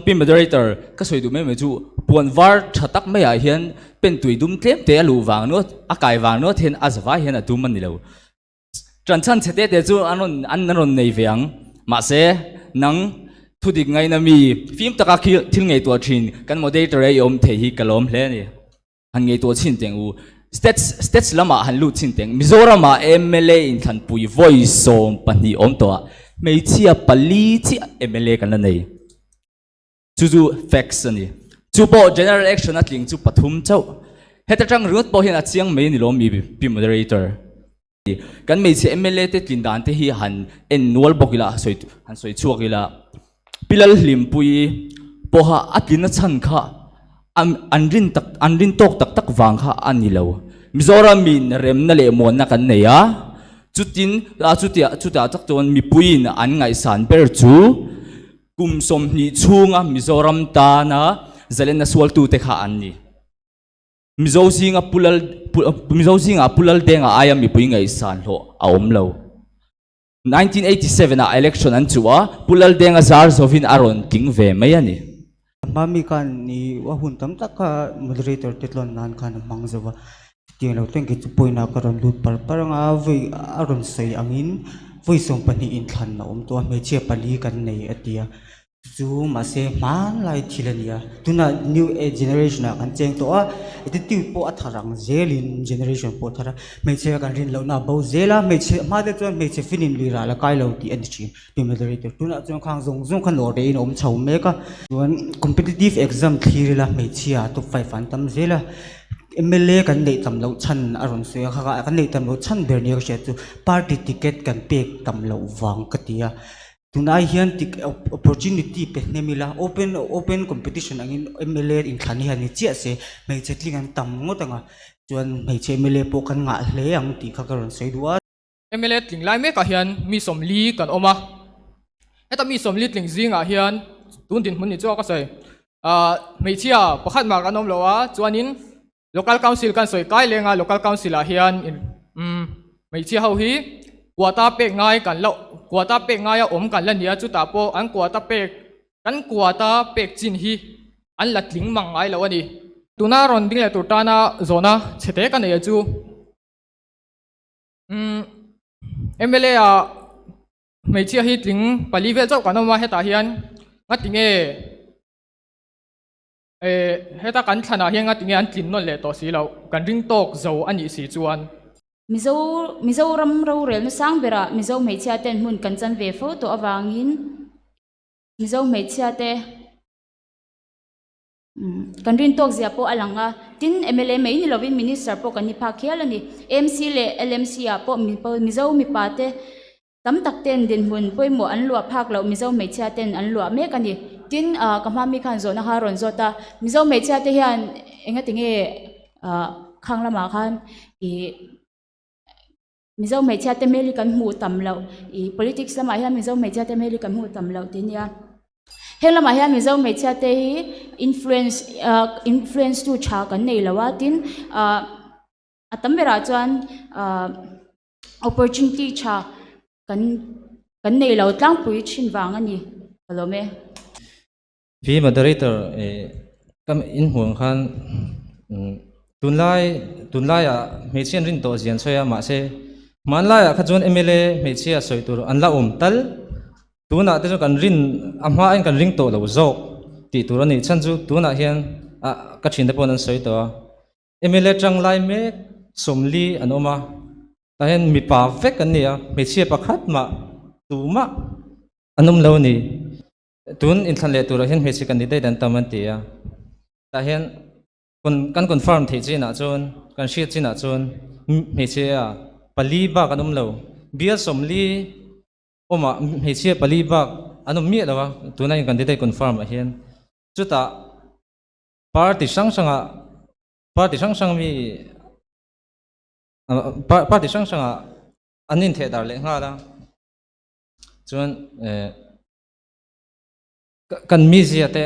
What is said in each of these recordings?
Pi Moderator, ka sawi duh mai mai chu puan var tha tak maiah hian pen tui dum tlem te a luh vang nuat, a kai vang nuat hian a zavai hian a dum a ni lo. Ṭan chhan chhe te te chu an rawn an rawn nei ve ang. Mahse, nang thudik ngaina mi fim taka thil ngaihtuah ṭhin kan Moderator a i awm thei hi ka lawm hle a ni. Han ngaihtuah chhin teng u. Stats stats lamah han lut chhin teng. Mizoramah mla inthlanpui vawi 12 awm tawh a, hmeichhia pali chiah mla kan la nei. Chu chu facts a ni. Chu pawh general election a tling chu pathum chauh. Heta tang ringawt pawh hian a chiang mai a ni lawm mi Pi Moderator. Kan hmeichhe mla te tlin dan te hi han en nual bawk ila, sawi han sawi chhuak ila. Pi Lalhlimpui pawha a tlinna chhan kha an rin tak an rin tawk tak tak vang kha a ni lo. Mizoram in remna leh muanna kan nei a, chutin chutiah chutah tak chuan mipuiin an ngaihsan ber chu kum 20 chhunga Mizoram tana zalenna sualtute kha an ni. Mizo zinga Pu Lal Mizo zingah Pu Laldenga aia mipui ngaihsan hlawh a awm lo. 1987 ah election an chuh a, Pu Laldenga zar zovin a rawn tling ve mai a ni. Hmami khan i a hun tam tak kha moderator te tlawn nan khan a hmang zo va, chutiang lo chuan kei chu point ah ka rawn lut par par ang a, vawi a rawn sawi angin vawi 12 inthlan a awm tawh a, hmeichhia pali kan nei a ti a. Chu mahse hmanlai thil a ni a, tunah new age generation ah kan cheng tawh a, attitude pawh a thar ang zelin generation pawh a thar a, hmeichhe kan rin lohna a bo zel a, hmeichhe hma te chuan hmeichhe finin lui ral a kai lo tih a ni thin pi moderator tunah chuan khang zawng zawng kha nawh rehin a awm chho mek a, chuan competitive exam thlir ila hmeichhia top five an tam zel a, mla kan neih tam loh chhan a rawn sawi a, kha kan neih tam loh chhan ber nia ka hriat chu party ticket kan pek tam loh vang ka ti a. Tunai hian tik opportunity pe hnem ila open open competition angin mla inthlan hi han ni chiah se hmeichhe tling an tam ngawt ang a chuan hmeichhe mla pawh kan ngah hle ang tih kha ka rawn sawi duh a. Mla tling lai mekah hian mi 40 kan awm a, heta mi 40 tling zingah hian tun dinhmun ni chu a ka sawi ah hmeichhia pakhat mah kan awm lo a chuanin Local Council kan sawi kai leng a, Local Council ah hian umm hmeichhia ho hi quota pek ngai kan la quota pek ngai a awm kan la nia chutah pawh an quota pek kan quota pek chin hi an la tling mang ngai lo a ni. Tuna rawn ding leh tur tana zawhna chhe te ka nei a chu umm mla ah hmeichhia hi tling pali vel chauh kan awm a hetah hian ngati nge Eh, heta kan thlanah hian ngatinge an tlin nawn leh tawh si loh, kan ring tawk zo a nih si chuan. Mizo, Mizoram rorelna sang berah Mizo hmeichhia ten hmun kan chan ve fo tawh avangin Mizo hmeichhia te kan rin tawk zia pawh a lang a, tin mla mai ni lovin Minister pawh kan ni phak hial a ni. AMC leh LMC ah pawh Mizo mipa te Tam tak ten dinhmun pawimawh an luah phak loh Mizo hmeichhia ten an luah mek a ni. Tin, ka hma mi khan zawhna kha a rawn zawt a, Mizo hmeichhia te hian engati nge khang lamah khan ih Mizo hmeichhia te hmel hi kan hmuh tam loh, ih politics lamah hian Mizo hmeichhia te hmel hi kan hmuh tam loh tih a nia. Heng lamah hian Mizo hmeichhia te hi influence influence tu tha kan nei lo a, tin a tam berah chuan opportunity tha kan kan nei lo tlangpui thin vang a ni ka lawm e. Pi Moderator ka in hmuh ang khan tunlai tunlaiah hmeichhia an rin tawh zia an sawi a mahse hmanlaiah kha chuan mla hmeichhia sawi tur an la awm tal tunah te chuan kan rin a hma in kan ring tawh lo zawk tih tur a nih chhan chu tunah hian ah ka thiante pawh an sawi tawh a. Mla tang lai mek 40 an awm a, tah hian mipa vek an ni a, hmeichhia pakhat mah tumah an awm lo a ni. Tun inthlan leh turah hian hmeichhe candidate an tam an ti a, tah hian kan confirm theih chinah chuan kan hriat chinah chuan hmeichhia pali bak an awm lo, bial 40 awmah hmeichhia pali bak an awm miah lo a, tuna in candidate confirm ah hian chutah Party hrang hrangah party hrang hrang mi party hrang hrangah an intheh dar leh nghal a chuan eh kan mizia te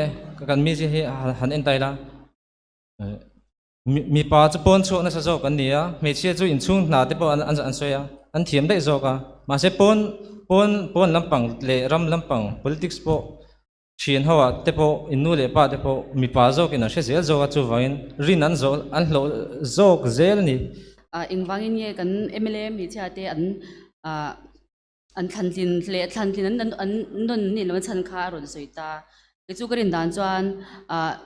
kan mizia hi han en ta ila mipa chu pawn chhuak nasa zawk an ni a hmeichhia chu inchhung hna te pawh an an sawi a an thiam daih zawk a mahse pawn pawn pawn lampang leh ram lampang politics pawh. Thian ho ah te pawh in nu leh pa te pawh mipa zawkin an hre zel zawk a, chuvangin rin an zawh an hlawh zawk zel a ni. Engvangin nge kan mla hmeichhia te an an thlantlin leh thlantlin an an nawn nih loh chhan kha a rawn sawi ta. Kei chu ka rin dan chuan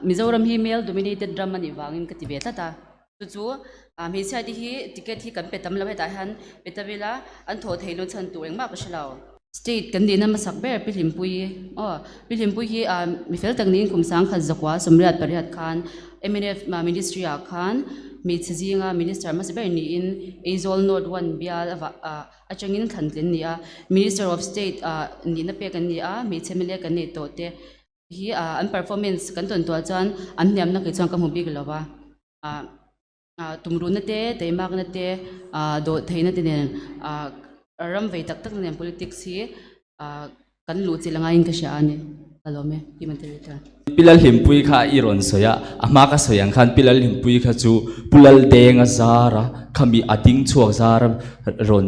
Mizoram hi male dominated ram a nih vangin ka ti ve tlat a. Chu chu hmeichhia te hi ticket hi kan pe tam lo hetah hian pe ta ila an thawh theih loh chhan tur engmah ka hre lo. State kan nihna hmasak ber Pi Hlimpui aw Pi Hlimpui hi mi fel tak niin kum sangkhat zakua sawmriat pariat khan mnf ministry ah khan hmeichhe zinga minister hmasa ber niin Aizawl North One bial atangin thlantlin ni a Minister of State nihna pek an ni a hmeichhe mla kan neih tawh te hi an performance kan tawn tuah chuan an hniamna kei chuan ka hmu bik lo va tumruhna te teimakna te dawh theihna te nen ram vei tak tak nen politics hi kan luh chilh angaiin ka hria a ni ka lawm e Pi Moderator. Pi Lalhlimpui kha i rawn sawi a, a hma ka sawi ang khan Pi Lalhlimpui kha chu Pu Laldenga zara khami a ding chhuak zara rawn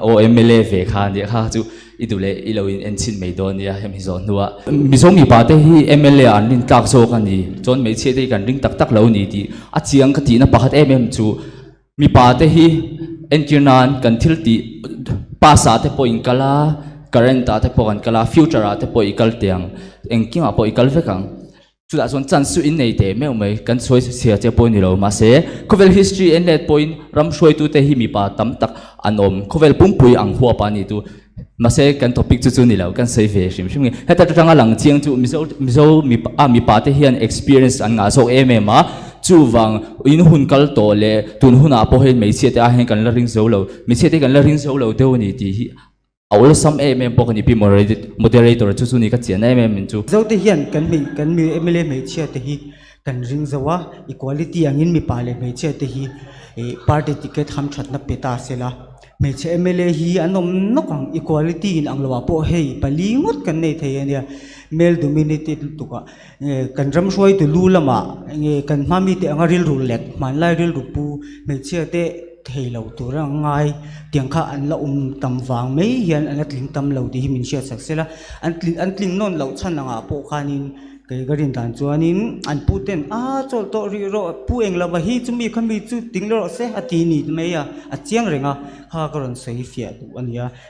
aw mla ve kha a nia kha chu I duh leh i lo in en chhin mai dawn nia hemi zawh hnuah. Mizo mipa te hi mla an rin tlak zawk a ni, chuan hmeichhia te hi kan ring tak tak lo a ni tih a chiang ka tihna pakhat em em chu mipa te hi entir nan kan thil tih past ah te pawh in kal a, current ah te pawh kan kal a, future ah te pawh i kal teh ang, engkim ah pawh i kal vek ang. Chutah chuan chance chu in nei teh meuh mai, kan sawi chhia che pawh ni lo. Mahse, khawvel history en let pawhin ram hruaitute hi mipa tam tak an awm, khawvel pumpui ang huap a ni tu. Mahse, kan topic chu chu ni lo, kan sawi ve hrim hrim nge. Heta atanga lang chiang chu Mizo Mizo mipa a mipa te hian experience an ngah zawk em em a, chuvang in hun kal tawh leh tun hunah pawh hian hmeichhia te ah hian kan la ring zo lo, hmeichhia te hi kan la ring zo lo deuh a ni tih hi A awlsam em em bawk a ni pi moderator chu chu ni ka chian em em in chu. Zote hian kan hmei kan mi mla hmeichhia te hi kan ring zo a, equality angin mipa leh hmeichhia te hi ih party ticket hamthatna pe ta se la, hmeichhe mla hi an awm nawk ang, equality in ang loah pawh hei pali ngawt kan nei thei a nia, male dominated lutuk ah nge kan ram hruaitu lu lamah nge kan hma mite anga rilru lek hmanlai rilru pu hmeichhia te thei lo tur a ngai tiang kha an la awm tam vang mai hian an la tling tam lo tih hi min hriat sak sela an tling an tling nawn loh chhan angah pawh khanin kei ka rin dan chuanin an pu ten a chawl tawh rih rawh pu eng lova hi chumi kha mi chu ting rawh se a ti ni mai a a chiang reng a kha ka rawn sawi fiah duh a nia.